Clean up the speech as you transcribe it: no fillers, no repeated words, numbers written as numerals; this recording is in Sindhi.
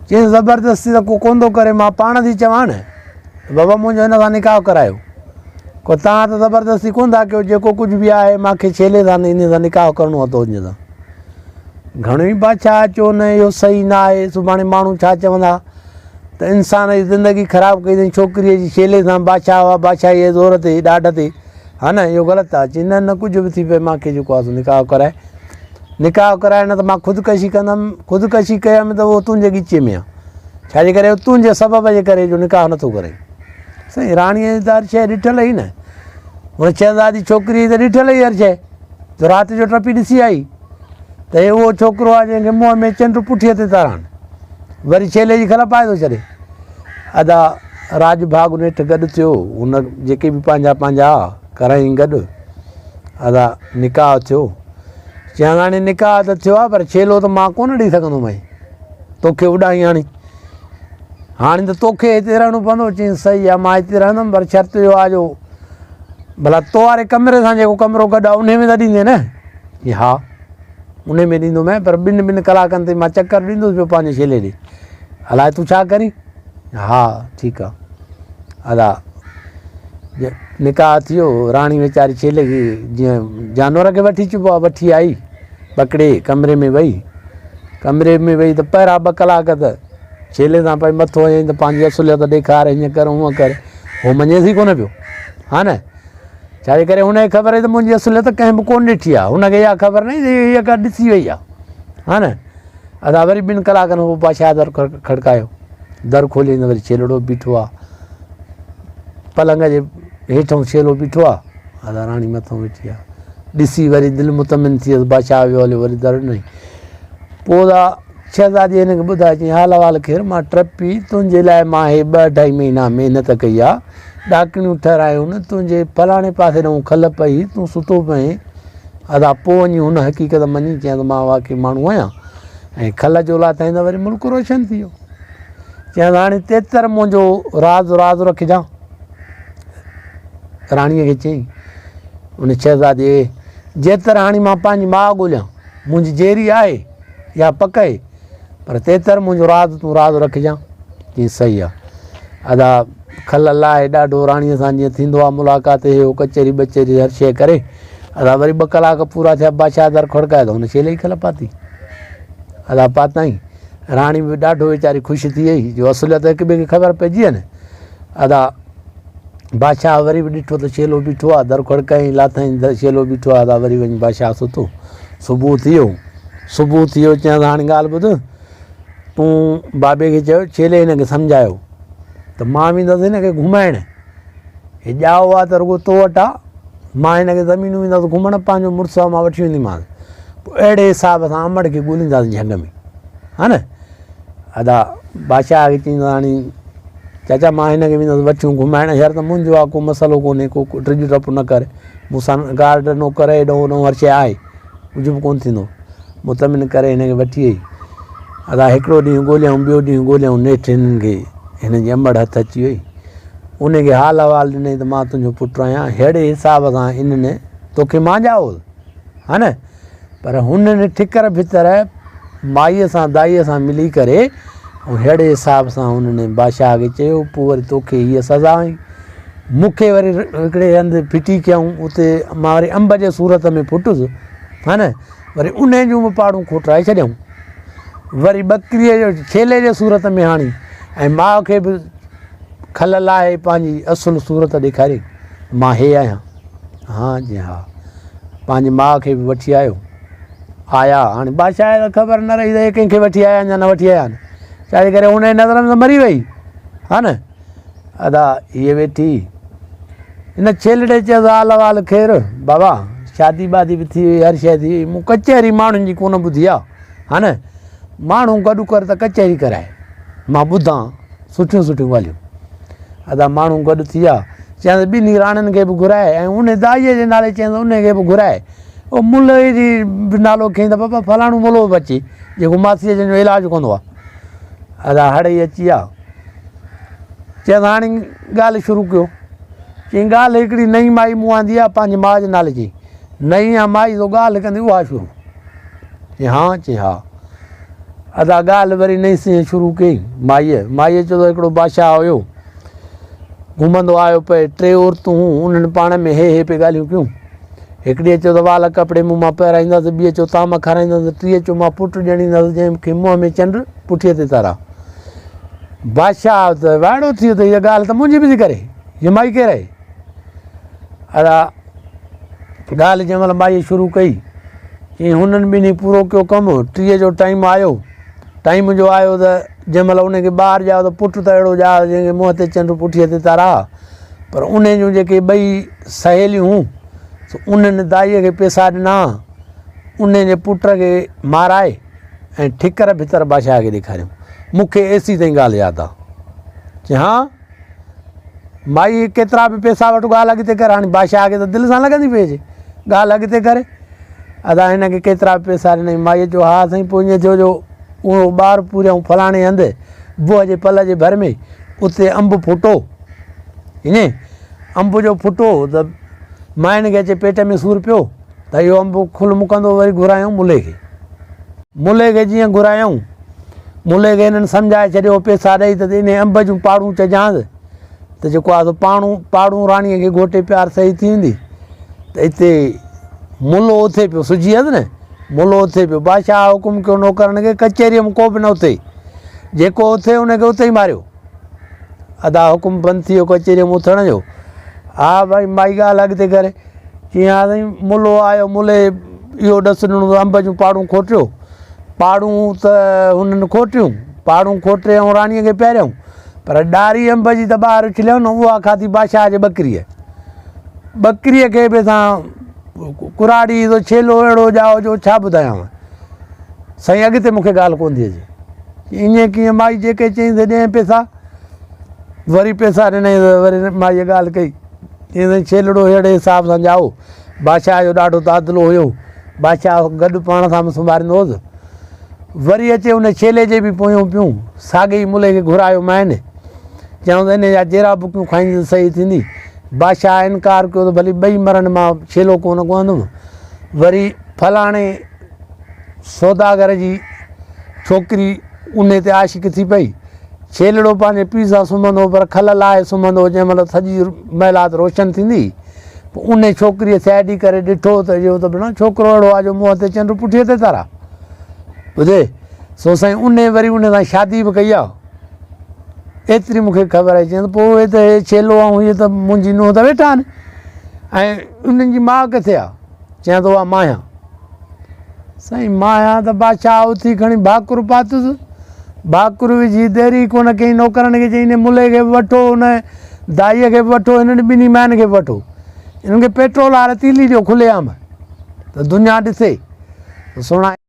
چيائين زبردستي ته ڪو ڪونه ٿو ڪري، مان پاڻ ٿي چوان نه ته بابا منهنجو هن سان نڪاح ڪرايو. ڪو توهان ته زبردستي ڪونه ٿا ڪيو، جيڪو ڪجهه به آهي مان کي ڇيلي سان انهي سان نڪاح ڪرڻو آهي تنهنجي سان. گهڻو ئي بادشاهه چيو نه اهو صحيح نه آهي، سڀاڻي ماڻهو ڇا چوندا ته انسان جي زندگي خراب ڪئي اٿئي ڇوڪريء جي ڇيلي سان بادشاهه هئا بادشاهيء جي زور تي ڏاڍ تي ها نه اهو غلط آهي. چي نه نه ڪجهه به ٿي پئي مان کي جيڪو آهي سو نڪاح ڪرائي. نڪاح ڪرائي نه ته مان خودڪشي ڪندم، خودڪشي ڪيم ته اهو تنهنجي ڳچيء ۾ آهي، ڇا جي ڪري تنهنجي سبب جي ڪري جو نڪاح نٿو ڪرائين. سائين راڻيء جي ته هر شيء ڏٺل هئي نه، هن شهزادي ڇوڪريء جي ته ڏٺل هئي هر شيء، جو رات جو ٽپي ڏسي آئي ته هي اهو ڇوڪرو آهي جنهن کي منهن ۾ چنڊ پٺيء تي تاران، وري ڇيلي جي کل پائي ٿو ڇڏي. ادا راڄ ڀاڳ نيٺ گڏ ٿيو، هن جيڪي به پنهنجا پنهنجا ڪرايائين گڏ، ادا نڪاح ٿيو. چيائين هاڻي نڪاح ته ٿيو آهي پر ڇيلو ته مان ڪونه ڏئي سگهندومانء، توکي اڏائين هاڻي. هاڻي ته توکي هتي رهڻو پوندو. چيائين صحيح آهي مان هتي رهندم پر شرط اهو آهي جو ڀلا تو واري ڪمري سان جيڪو ڪمرو گڏ آهي انهي ۾ ته ڏيندين نه؟ چيائين ها انهي ۾ ڏيندومانء پر ٻن ٻن ڪلاڪن تي مان چڪر ڏيندس پيو پنهنجي ڇيلي ڏي. الائي تون ڇا ڪرين؟ ها ٺيڪ آهي. ادا نڪاح ٿيو، راڻي ويچاري ڇيلي کي جيئن جانور کي وٺي چبو آهي وٺي آئي، پڪڙي ڪمري ۾ وئي، ڪمري ۾ وئي ته پهرا ٻه ڪلاڪ ته ڇيلي سان پئي مٿو هنيائين ته پنهنجي اصليت ڏيکار هيئن ڪر هونئن ڪر، هو مڃيس ئي ڪونه پيو ها نه ڇا جي ڪري هن کي خبر هئي ته منهنجي اصليت ڪنهن به ڪونه ڏٺي آهي، هن کي اها خبر نه هئي ته هيء ڪا ڏسي وئي آهي ها نه. ادا وري ٻن ڪلاڪن کان پوء بادشاهه در کڙڪايو. در کوليائين ته وري ڇيلڙو به بيٺو آ. پلنگ جي هيٺئون ڇيلو بيٺو آ. ادا راڻي مٿئون ويٺي آ. ڏسي وري دل مطمئن ٿي ويس. بادشاهه ويو هليو وري در ڏنائين. پوء ادا شهزادي هن کي ٻڌايو چيائين حال احوال خير مان ٽپي تنهنجي لاء مان هي ٻه اڍائي مهينا محنت ڪئي آ. ڏاڪڻيون ٺهرايون تنهنجي فلاڻي پاسي ڏانهن کل پئي تون ستو پئين. ادا پوء وڃي هن حقيقت مڃي، چيائين ته مان واقعي ماڻهو آهيان ۽ کل جو لاٿائين ته وري ملڪ روشن ٿي ويو. چيائين ته هاڻي تيتر منهنجو راز راز رکجان. راڻيء کي چيائين، ان شهزادي جيتر هاڻي مان پنهنجي ماء ڳوليان، منهنجي جيري آهي اها پڪ آهي، پر تيتر منهنجو راز تون راز رکجان. چيائين صحيح آهي. ادا کل لاهي ڏاڍو راڻيء سان جيئن ٿيندو آهي ملاقات هي هو ڪچهري ٻچهري هر شيء ڪري. ادا وري ٻه ڪلاڪ پورا ٿيا بادشاهه در کڙڪايو ته هن شيلي ئي کل پاتي. ادا پاتائين. راڻي به ڏاڍو ويچاري خوش ٿي وئي جو اصليت هڪ ٻئي کي خبر پئجي وئي نه. ادا بادشاهه وري به ڏٺو ته شيلو بيٺو آهي در کڙڪايائين لاٿائين ته شيلو بيٺو آهي ادا وري وڃي بادشاهه ستو. صبح ٿي ويو. صبح ٿي ويو چيائين ته هاڻي ڳالهه ٻڌ تون بابي کي چيو ڇيلي هن کي سمجهايو ته مان ويندس هن کي گهمائڻ هي ڄائو آ ته رڳو تو وٽ آ مان هن کي زمينون ويندس گهمڻ پنهنجو مڙس آ مان وٺي وينديمانس پوء اهڙي حساب سان امڙ کي ڳولينداسين جهنگ ۾ ها نه ادا بادشاهه کي چيندو هاڻي چاچا مان هن کي ويندس وٺيون گهمائڻ يار ته منهنجو آ ڪو مسئلو ڪونهي ڪو ڊڄ ڊپ نه ڪر مون سان گارڊ نوڪر هيڏو هوڏو هر شيء آهي ڪجهه به ڪونه ٿيندو. مطمئن ڪري هن کي وٺي آئي. ادا هڪڙو ڏينهن ڳوليائون ٻيو ڏينهن ڳوليائون نيٺ هنن کي هن جي امڙ هٿ اچي وئي. ان کي حال احوال ڏنائين ته مان تنهنجو پٽ آهيان. ههڙي حساب سان انهن توکي مان ڄائو هوس ها نه پر هنن ٺڪر ڀتر مائيء سان دائيء سان ملي ڪري ۽ ههڙي حساب سان هنن بادشاهه کي چيو پوء وري توکي هيء سزا هئي. مون کي وري هڪڙي هنڌ ڦٽي ڪيائون اتي مان وري انب جي صورت ۾ ڦٽس ها نه وري انهي جون به پاڙون کوٽرائي ڇڏيائون وري ٻڪريء جو ڇيلي جي صورت ۾ هاڻي ۽ ماء کي به کل لاهي پنهنجي اصل صورت ڏيکاري مان هي آهيان ها جي ها پنهنجي ماء کي به وٺي آيو آيا هاڻي بادشاهه کي خبر نه رهي ته ڪنهن کي وٺي آيا يا نه وٺي آيا آهن ڇا جي ڪري هن جي نظر ۾ مري وئي ها نه ادا هيء ويٺي. هن ڇيلڙي چيس حال احوال خير بابا شادي بادي به ٿي وئي هر شيء ٿي وئي مون ڪچهري ماڻهن جي ڪونه ٻڌي آ ها نه ماڻهو گڏ ڪر ته ڪچهري ڪرائي مان ٻڌان سٺيون سٺيون ڳالهيون ادا ماڻهو گڏ ٿي ويا چيائين ته ٻنهي راڻين کي به گهرائي ۽ ان دائيء جي نالي چيائين ته ان کي به گهرائي او ملهي جي به نالو کيائين ته بابا فلاڻو ملهو به اچي جيڪو ماسيء جن جو علاج ڪندو آ ادا هڙئي اچي ويا چيس هاڻي ڳالهه شروع ڪيو. چيائين ڳالهه هڪڙي نئين مائي مون آندي آهي پنهنجي ماء جي نالي چيائين نئين آ مائي سو ڳالهه ڪندي اها شروع. چيائين ها چيائين ها. ادا ڳالهه وري نئين سين شروع ڪئي مائيء. مائيء چيو ته هڪڙو بادشاهه هيو، گهمندو آيو پئي، ٽي عورتون هيون، انهن پاڻ ۾ هي هي پئي ڳالهيون ڪيون. هڪڙيء چيو ته وال ڪپڙي مون مان پهرائيندس، ٻيء چيو طعام کارائيندس، ٽيء چيو مان پٽ ڄڻيندس، جنهن کي منهن ۾ چنڊ، پٺيء تي تارا. بادشاهه ته وائڙو ٿي ويو ته هيء ڳالهه ته منهنجي به ٿي ڪري، هيء مائي ڪير آهي؟ ادا ڳالهه جنهن مهل مائيء شروع ڪئي، چيائين هنن ٻنهي پورو ڪيو ڪم، ٽيء جو ٽائيم آيو، ٽائيم جو آيو ته جنهن مهل ان کي ٻار ڄائو ته پٽ ته اهڙو ڄائو جنهن کي منهن تي چنڊ پٺيء تي تارا، پر انهي جون جيڪي ٻئي سهيليون هيون سو انهن دائيء کي پئسا ڏنا، انهي جي پٽ کي مارائي ۽ ٺڪر ڀتر بادشاهه کي ڏيکاريائون. مون کي ايسين تائين ڳالهه ياد آ. چيائين ها! مائي ڪيترا به پئسا وٺ ڳالهه اڳتي ڪر هاڻي بادشاهه کي ته دل سان لڳندي پئي اچي ڳالهه اڳتي ڪري ادا هن کي ڪيترا به پئسا ڏنائين مائيء چيو ها سائين پوء ائين ٿيو جو اهو ٻار پوريائون فلاڻي هنڌ بوهه جي پل جي ڀر ۾ اتي انب ڦٽو ائين انب جو ڦٽو ته ماين کي اچي پيٽ ۾ سور پيو ته اهو انب کل مڪندو وري گهرايائون ملي کي ملي کي جيئن گهرايائون ملي کي هنن سمجهائي ڇڏيو هو پئسا ڏئي ته انهي انب جون پاڙون چجانس ته جيڪو آهي سو پاڻون پاڙون راڻيء کي گهوٽي پيار صحيح ٿي ويندي ته اتي ملو اٿي پيو سجهي ويس نه ملو اٿي پيو بادشاهه حڪم ڪيو نوڪرن کي ڪچهريء ۾ ڪو به نه اٿي جيڪو اٿي ان کي اتي ئي ماريو ادا حڪم بند ٿي ويو ڪچهريء ۾ اٿڻ جو ها ڀائي مائي ڳالهه اڳتي ڪري چيائين ها سائين ملو آيو ملي اهو ڏس ڏنو ته انب جون پاڙون کوٽيو پاڙون ته هنن کوٽيون، پاڙون کوٽي ۽ راڻيء کي پهريائون، پر ڏاري انب جي ته ٻاهر اڇليائون نه، اها کاڌي بادشاهه جي ٻڪريء. ٻڪريء کي به سان ڪراڙي جو ڇيلو اهڙو ڄائو جو ڇا ٻڌايانء. سائين اڳتي مون کي ڳالهه ڪونه ٿي اچي. ائين ڪيئن مائي جيڪي چئين سي ڏئين پئسا. وري پئسا ڏنائين ته وري مائيء ڳالهه ڪئي. چيائين سائين ڇيلڙو اهڙي حساب سان ڄائو. بادشاهه جو ڏاڍو دادلو هيو. بادشاهه گڏ پاڻ سان به سنڀاريندو هوس. وري اچي ان ڇيلي جي به پويون پيون. ساڳئي ئي ملي کي گهرايو مائن. چيائون ته انهيء جا جيرا بڪيون کائيندين ته صحيح ٿيندي. بادشاهه انڪار ڪيو ته ڀلي ٻئي مرن مان ڇيلو ڪونه ڳهندم. وري فلاڻي سوداگر جي ڇوڪري انهيء تي عاشق ٿي پئي. ڇيلڙو پنهنجي پيء سان سمهندو هو پر کل لاهي سمهندو هو. جنهن مهل سڄي محلات روشن ٿيندي. پوء انهيء ڇوڪريء سهيڙي ڪري ڏٺو ته اهو ته ڀيڻا ڇوڪرو اهڙو آهي جو منهن تي چنڊ پٺيء تي تارا. ٻڌي؟ سو سائين انهيء وري انهيء سان شادي به ڪئي آهي. ايتري مون کي خبر آهي. چيائين ته پوء اهي ته هي ڇيلو ۽ هيء ته منهنجي نونهن ته ويٺا آهن ۽ انهن جي ماء ڪٿي آهي؟ چيائين ته اها مان آهيان. سائين مان آهيان ته بادشاهه اٿي کڻي ڀاڪر پاتس. ڀاڪر وجهي دير ئي ڪونه ڪيائين نوڪرن کي چيائين انهي ملهي کي به وٺو، ان دائيء کي به وٺو، هنن ٻنهي ماين کي به وٺو. انهن کي پيٽرول هار تيلي ڏيو کلي عام ته دنيا ڏسي ته سهڻا.